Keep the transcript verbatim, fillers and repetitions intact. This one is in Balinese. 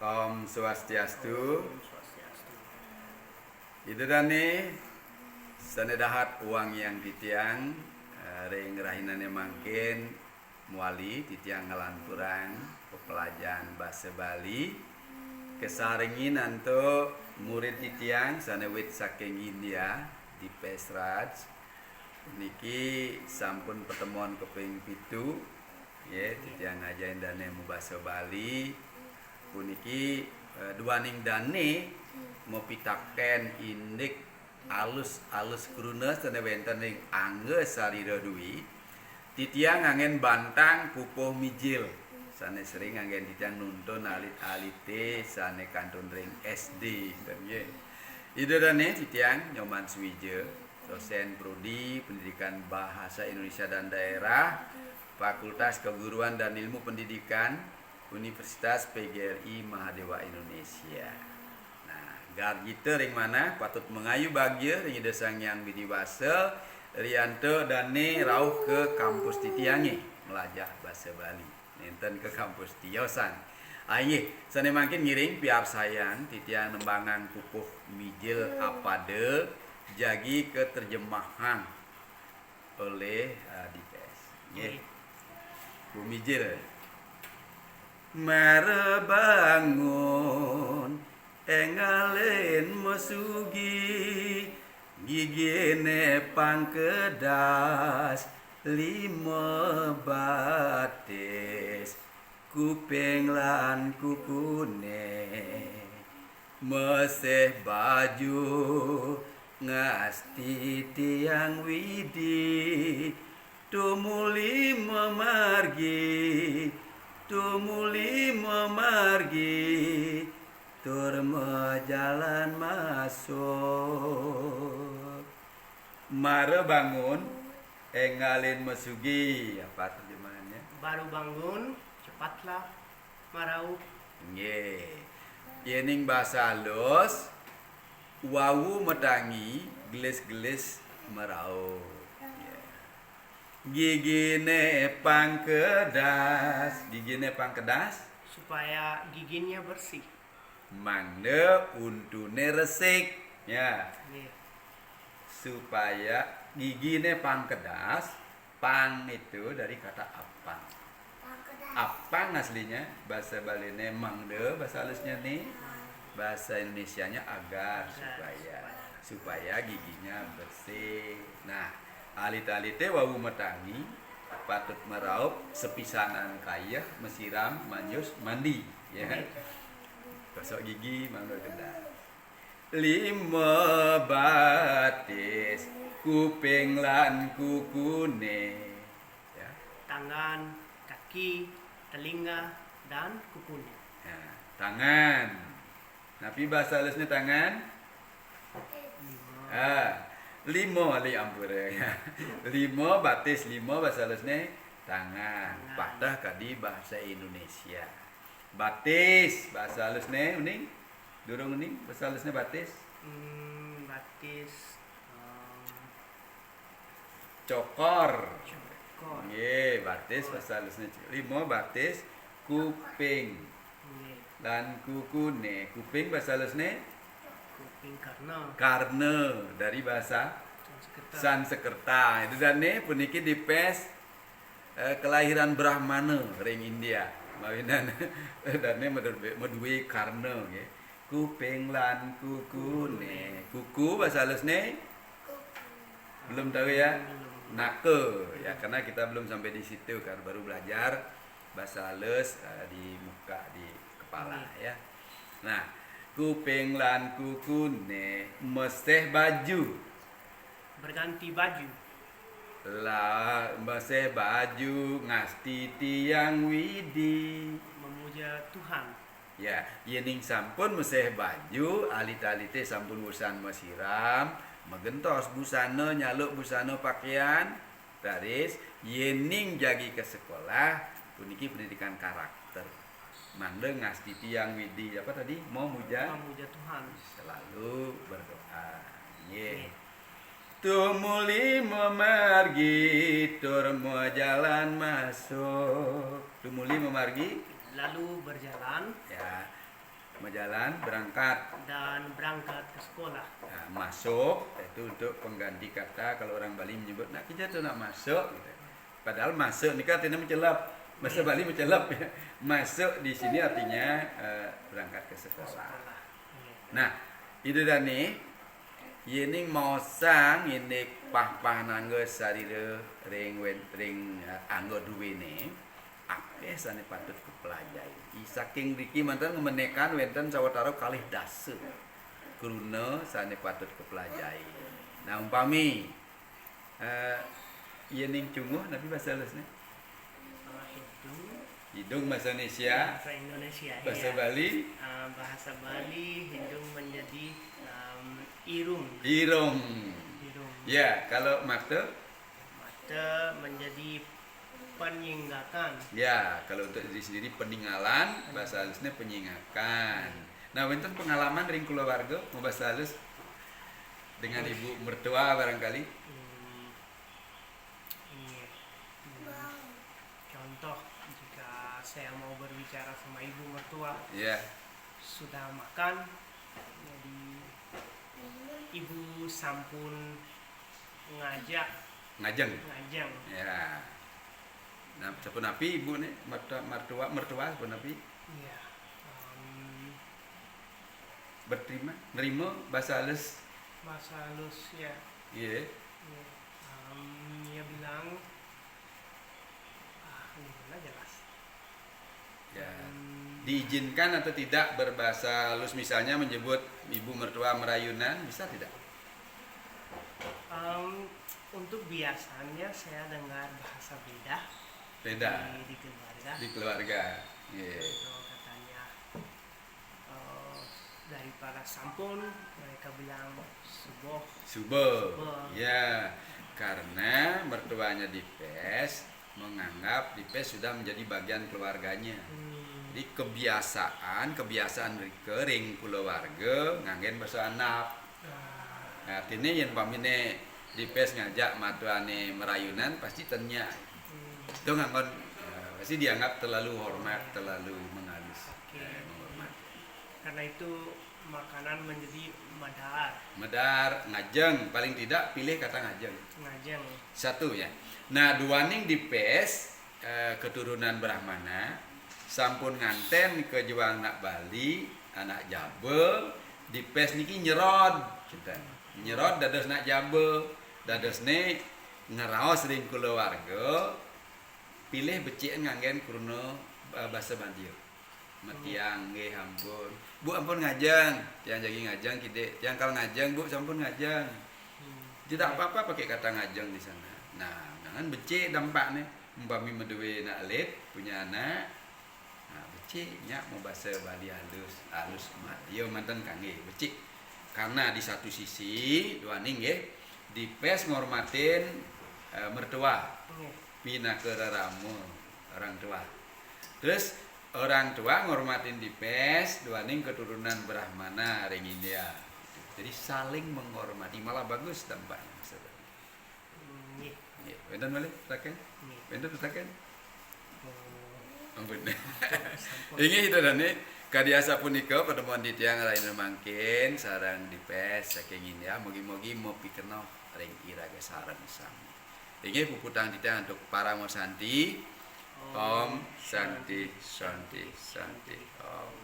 Om Swastiastu. Ida dané sané dahat wangiang titiang, eh, ring rahinané mangkin mawali titiang nglanturang pepelajahan basa Bali kasarengin antuk murid titiang sané wit saking India, Dipesh Raj. Niki sampun pertemuan kaping pitu, nggih, titiang ngajahin dané mabasa Bali. Puniki, eh, duaning dané mapitaken indik alus-alus kruna sané wénten ring angga sarira dwi. Titiang nganggén bantang pupuh mijil sané sering nganggén titiang nuntun alit-alité sané kantun ring S D, nggih. Ida dané titiang Nyoman Suwija, dosen prodi Pendidikan Bahasa Indonesia dan Daerah, Fakultas Keguruan dan Ilmu Pendidikan, Universitas P G R I Mahadewa Indonesia. Nah, garjita ring manah patut mangayu bagia ring Ida Sang Hyang Widhi Wasa, riantuk dané rauh ka kampus titiangé malajah basa Bali. Nénten ka kampus tiosan. Ah, inggih, sané mangkin ngiring piarsayang titiang nembangang pupuh mijil apada jagi katerjemahang olih, ah, Dipesh. Nggih. Nggih. Pupuh mijil. Mara bangun, éngalin masugi, giginé pang kedas, lima batis, kuping lan kukuné. Mesih baju ngastiti Hyang Widhi, tumuli mamargi, tumuli mamargi, tur majalan masuk. Mara bangun, éngalin masugi. Apa terjemahannya? Baru bangun, cepatlah maraup. Nggih. Yéning basa alus, wau matangi, gelis-gelis maraup. Nggih. Giginé pang kedas, giginé pang kedas. Supaya giginya bersih. Mangda untuné resik, ya. Nggih. Supaya giginé pang kedas, pang itu dari kata apang. Apang aslinya, bahasa Baliné mangda, bahasa halusnya nih, bahasa Indonesianya agar, supaya, supaya giginya bersih. Nah, alit-alité wau matangi, patut maraup sapisanan kayeh, masiram, manjus, mandi, ya. Gosok gigi mangda kedas. Lima batis, kuping lan kukuné. Ya. Tangan, kaki, telinga, dan kukunya. Ya, tangan. Napi bahasa halusnya tangan? Lima. Ah, lima, li ampura, ya. Lima batis, lima bahasa halusnya tangan. Tangan. Pateh kadi bahasa Indonesia. Batis, bahasa halusnya, uning? Durung uning, bahasa halusnya batis? Hmm, batis, eh, Cokor. Cokor. Nggih, batis bahasa halusnya. Lima batis, kuping. Nggih. Lan kukuné. Kuping bahasa halusnya? Kuping karna. Karna, dari bahasa Sanskerta. Sanskerta. Ida dané puniki Dipesh, eh, kelahiran Brahmana ring India. Mawinan dané madué, madué karna, nggih. Kuping lan kukuné. Kuku bahasa halusné? Belum tahu ya? Belum. Naka. Ya, karena kita belum sampai di situ kan, baru belajar bahasa halus, eh, di muka, di kepala, ya. Nah, kuping lan kukuné, mesih baju. Berganti baju. Lah, mesih baju, ngastiti Hyang Widhi. Memuja Tuhan. Ya, yéning sampun mesih baju, alit-alité sampun usan masiram, magentos busana, nyaluk busana pakaian, raris yéning jagi ka sekolah, puniki pendidikan karakter. Mangda ngastiti Hyang Widhi, apa tadi? Memuja? Memuja Tuhan. Selalu berdoa. Nggih. Nggih. Tumuli mamargi tur majalan masuk. Tumuli mamargi. Lalu berjalan. Ya. Majalan, berangkat. Dan berangkat ke sekolah. Nah, masuk itu untuk pengganti kata, kalau orang Bali menyebut nak kerja tu nak masuk gitu. Padahal masuk ni kan artinya mencelep. Bahasa Bali mencelep ya. Masuk di sini artinya eh, berangkat ke sekolah. Sekolah. Iya. Nah, itu dan ni, yening maosang indik pah-pah nangga sarira ring wen- ring eh, angga duene, akeh sane patut kapelajai. I saking mriki manten ngamenekan wenten sawatara kalih dasa kruna sane patut kapelajai. Nah, umpami eh, yening cunguh napi basa halusne? Ah, hidung. Hidung bahasa Indonesia, Bahasa Indonesia. Bahasa Iya. Bali, Ah, bahasa Bali hidung menjadi em, irung. Irung. Irung. Ya, kalau mata? Mata menjadi penyinggakan. Ya, kalau untuk diri sendiri peningalan, bahasa halusnya penyingakan. Nah, wenten pengalaman ring keluarga, mau bahasa halus dengan ibu mertua barangkali? Hmm, iya. Hmm, contoh, jika saya mau berbicara sama ibu mertua, Ya, sudah makan, jadi ibu sampun ngajak ngajeng. Ngajeng. Ya. Nah, sapunapi ibu ni, mertua, mertua, mertua sapunapi? Iya. Em, Berterima, nerima bahasa halus. Bahasa halus ya. Iya. Iya. Em, ia bilang, ah, ini mana jelas. Ya. Hmm, Diizinkan atau tidak berbahasa halus, misalnya menyebut ibu mertua merayunan, bisa tidak? em, untuk biasanya saya dengar bahasa beda Beda. di, di keluarga. Di keluarga. Iya. Itu katanya eh, daripada sampun, mereka bilang subuh. Subuh. Subuh. Ya, karena mertuanya Dipes menganggap Dipes sudah menjadi bagian keluarganya. Hmm. Jadi kebiasaan, kebiasaan rika ring kulawarga nganggen basa andap. Ah, Nah, artine yen umpamine Dipes ngajak matuane merayunan, pasti ten nyak. hmm. Itu nganggon, eh, pasti dianggap terlalu hormat, terlalu mengalus. Oke. Eh, menghormat. Karena itu makanan menjadi madar. Madar, ngajeng, paling tidak pilih kata ngajeng. Ngajeng. Satu ya. Nah, duaning Dipes, eh, keturunan Brahmana, sampun nganten ka juang anak Bali, anak Jaba, Dipes niki nyerod, kinten. Nyerod dados anak Jaba, dadosne ngraos ring kulawarga, pilih becik nganggen kruna, eh, basa Madya. Matiang, nggih ampun. Bu, ampun ngajeng. Tiang jagi ngajeng kidik. Tiang kal ngajeng, Bu, sampun ngajeng. Hmm. Tidak apa-apa pakai kata ngajeng di sana. Nah, jangan becik dampakne. Umpami maduwe anak alit, punya anak. Nah, becik nyak mau bahasa Bali halus, halus Madya manten kangge becik. Karena di satu sisi, duaning nggih, Dipes ngormatin eh, mertua, Nggih. pinaka rerama orang tua. Terus orang tua ngormatin Dipes, duaning keturunan Brahmana ring India. Jadi saling menghormati, malah bagus dampaknya. Hmm, nggih. Nggih, wenten malih tetaken? Nggih. Wenten tetaken? Oh, Ampun. sampun. Inggih, ida dane, kadi asapunika pertemuan titiang rahina mangkin sareng Dipes saking India. Mugi-mugi mapikenoh ring iraga sareng sami. Inggih, puputang titiang antuk parama santi. Om Santi, Santi, Santi, Om.